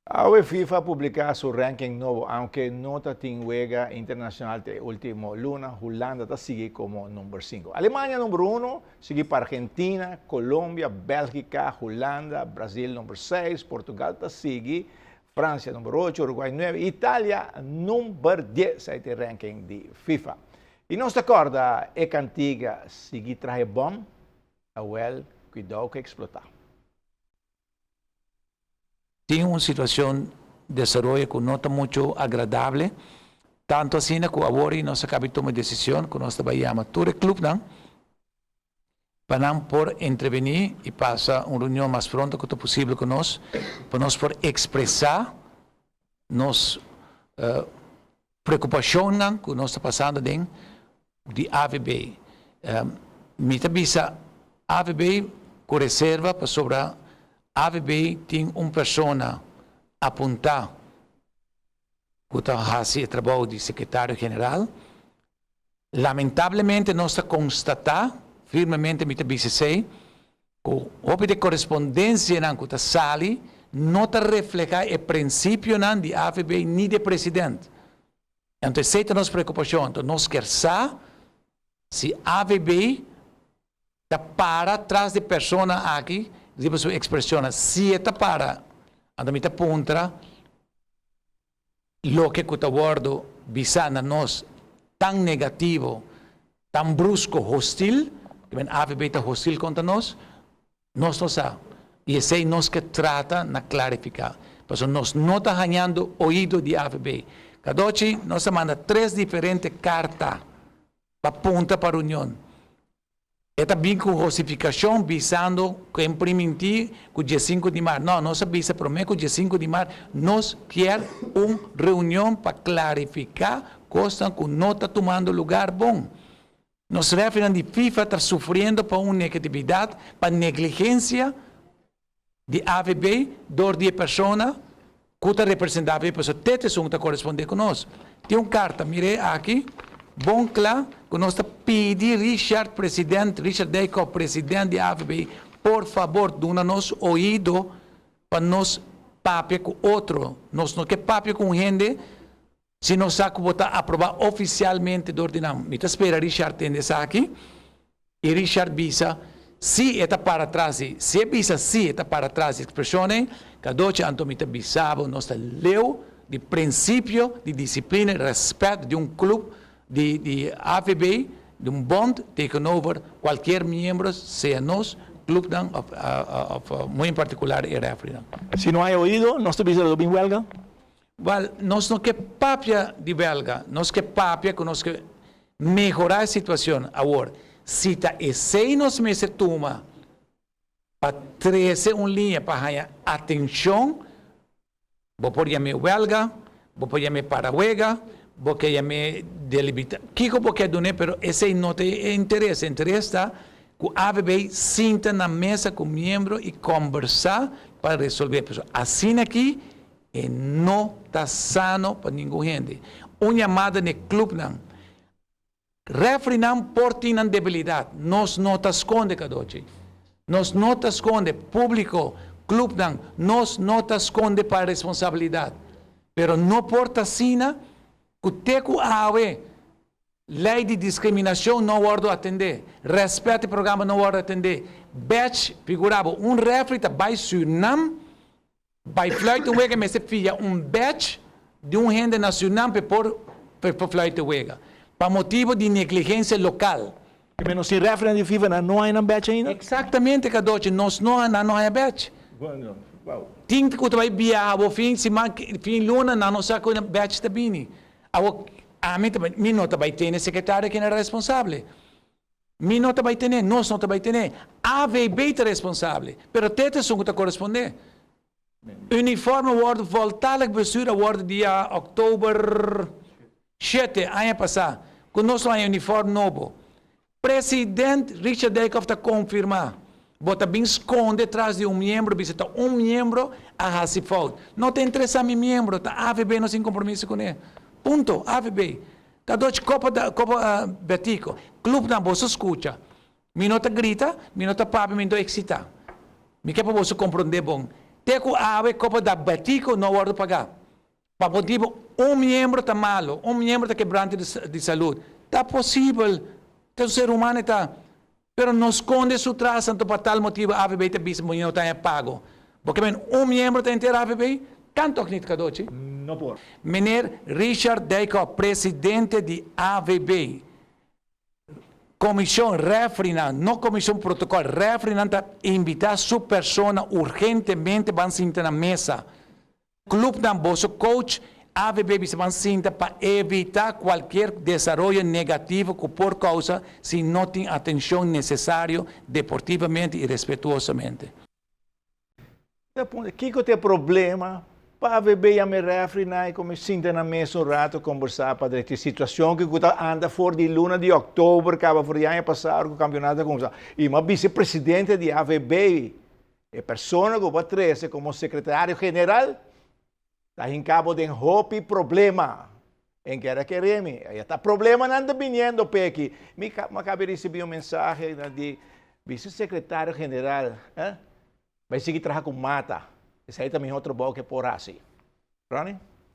Awe FIFA a publica su ranking nobo, aunke no ta tin wega internacional te ultimo luna, Hulanda ta sigui como number 5. Alemania number 1, sigui pa Argentina, Colombia, Belgica, Hulanda, Brasil number 6, Portugal ta sigui, Francia number 8, Uruguay 9, Italia number 10. Esey ta e ranking di FIFA. Y nos ta corda e cantica "Sigui Traha Bom", awel, cuidado cu explota. Tin un situacion desaroyo cu no ta mucho agradabel, tanto asina cu awor nos a caba di tuma decision cu nos ta bay yama tur e clubnan pa nan por interveni y pasa un reunion mas pronto cu ta posibel cu nos, pa nos por expresa nos preocupacionnan cu nos ta pasando den di AVB. Mi ta bisa AVB cu reserva pasobra AVB tin un persona apunta cu ta haci e trabou di secretario general. Lamentablemente nos ta constata, firmemente mi ta bisa esey, cu hopi di corespondencianan cu ta sali no ta refleha e principionan di AVB ni di president. Anto esey ta nos preocupacion. Anto nos kier sa si AVB ta para tras di persona aki riba su expresionnan. Si e ta para, anto mi ta puntra loke cu ta wordo bisa na nos tan negativo, tan brusco, hostil, cu men AVB ta hostil contra nos, nos no sa. Y esey nos ke trata na clarifica. Pasobra nos no ta hañando oido di AVB. Cadochi, nos a manda tres diferente carta pa punta pa reunion. E ta bin cu justificacion bisando cu en priminti cu 15 di maart. No, nos a bisa prome cu 15 di maart nos kier un reunion pa clarifica cosnan cu no ta tumando lugar bon. Nos refereenan di FIFA ta sufriendo pa un negatividad, pa negligencia di AVB door di e persona cu ta representa AVB, pasobra te esun ta corresponde cu nos. Tin un carta, mire aki, bon cla, cu nos ta pidi Richard, president, Richard Dijkhoff, president di AVB, por fabor duna nos oido pa nos papia cu otro. Nos no ke papia cu un hende si nos sa cu bo ta aproba oficialmente door di nan. Mi ta spera Richard tende esaki y Richard bisa si e ta para tras di, si e bisa si e ta para tras di expresion ey, Cadochi, anto mi ta bisa bo nos ta leu di principio di disciplina y respet di un club di di AVB, di un bond tegenover cualkier miembro, sea nos clubnan of of muy en particular e refereenan. Si no hay oido, nos ta bisa lo bin welga? Wel, nos no ke papia di welga, nos ke papia cu nos ke mehora e situacion. Awor, si ta esey nos mester tuma pa trece un liña pa haya atencion, bo por yam'e welga, bo por yam'e para wega, bo ke yam'e delibita, kico bo ke dun'e, pero esey no ta e interes. E interes ta cu AVB sinta na mesa cu miembro y combersa pa resolve. Pasobra asina aki e no ta sano pa ningun hende. Un yamada n'e clubnan. Refereenan por tin nan debilidad. Nos no ta sconde, Cadochi. Nos no ta sconde. Publico, clubnan, nos no ta sconde pa responsabilidad. Pero no por ta asina cu te cu awe ley di discriminacion no wordo atende. Respet e programa no wordo atende. Badge, figura bo, un referee ta bay Surinam Bai fluit un wega mester fia un badge di un hende na Surinam pe por pe fluit e wega. Pa motibo di negligencia local. Pero nos tin referee di FIFA nan no haya nan badge ainda? Exactamente Cadochi, nos no nan no haya badge. Tin cu ta bai biaha bo fin siman fin luna nan no sa cu nan badge ta bini. Awor ami ta mi no ta bai tene secretario ken era responsable. Mi no ta bai tene, nos no ta bai tene. AVB ta responsable, pero te ta esun ku ta korespondé. Uniforme wòrdu voltallig bestuur a wòrdu dia òktober 7 aña pasá, ku nos lo haña uniform nobo. President Richard Dijkhoff ta konfirmá, Bo ta bin skonde tras di un miembro bisa ta un miembro a hasi fout. No ta interesá mi miembro, ta AVB nos tin kompromiso kuné. Punto, AVB. Ta doch kopa da kopa Betico. Clubnan boso scucha. Mi no ta grita, mi no ta papia, mi no ta excita. Mi ke pa boso comprende bon. Te ku awe Kopa da Betico no a wòrdu pagá. Pa motibu un miembro ta malu, un miembro ta kebrante di salud. Ta posibel, ta un ser humano e ta. Pero no skonde su tras anto pa tal motibu AVB ta bisa bo no ta haña pago. Bo ke men un miembro ta henter AVB? Kan tok nit kadochi? No por. Meneer Richard Dijkhoff, presidente di AVB. Komishon Rèfrinan, no komishon protokòl, rèfrinan ta invitá su persona urgentemente ban sinta na mesa. Clubnan, boso coach AVB bisa ban sinta pa evita cualkier desaroyo negativo cu por causa si no tin atencion necesario deportivamente y respetuosamente. Ta puntra, Kico ta e problema pa AVB yama e refrinan y come sinta na mesa un rato combersa pa drecha e situacion cu ta anda for di luna di october caba for di aña pasado cu campeonato a cuminsa? Y mi a bisa e presidente di AVB, E persona ku bo a trese komo sekretario general ta hinka bo den hopi problema. En kere kere mi, ya ta problemanan ta biniendo peki. Mi a kaba di risibí un mensahe di vice sekretario general, eh, bai sigui traha ku mata. Esei ta mihó trabou ku e por hasi. Ronnie?